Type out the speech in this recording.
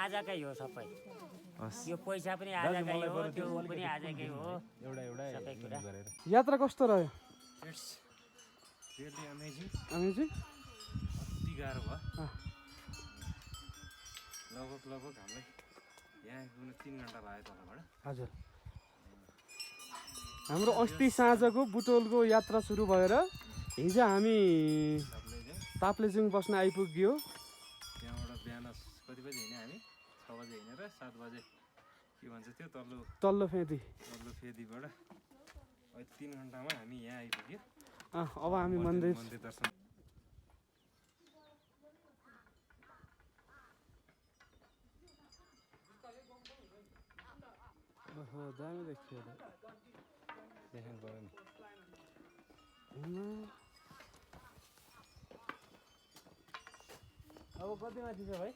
आजकै हो सबै हस् यो पैसा पनि आजकै हो त्यो पनि आजकै हो एउटा सबै कुरा गरेर यात्रा कस्तो रह्यो इट्स रियली अमेजिङ अमेजिङ अति गाह्रो भयो लगभग हामीलाई यहाँ आइपुग्न 3 घन्टा लाग्यो तलबाट हजुर हाम्रो अस्ति साँझको बुटोलको यात्रा सुरु भएर हिजो हामी सबले चाहिँ ताप्लेजुङ बस्न आइपुग्यो त्यहाँबाट बिहान कति बजी हिँड्यो हामी 6 बजे हिँडेर 7 बजे के भन्छ त्यो तल्लो फेदी तल्लो फेदीबाट अहिले 3 घन्टामा हामी यहाँ आइपुग्यो अब हामी मन्दिर दर्शन ओहो दामी देखियो देख्नु पऱ्यो नि अब कति माथि छ भाइ